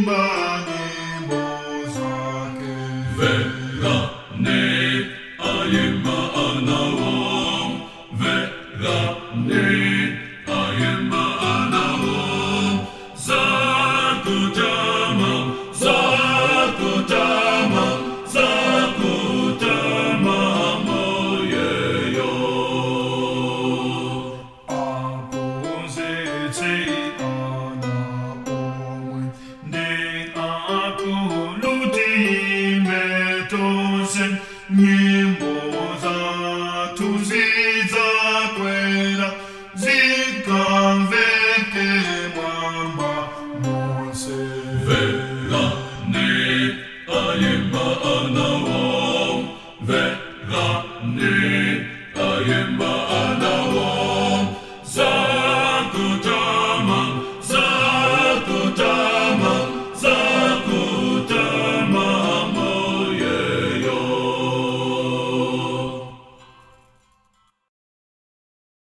Imba nyimbo zake. Verane ayema anawo, verane ayema anawo, zakutama, zakutama, zakutama moyeyo. Aphunzitsi ana omwe ndi akulu tiimbe tonse nyimbo zathu zidzakwera zikamveke mwamba monse. Verane.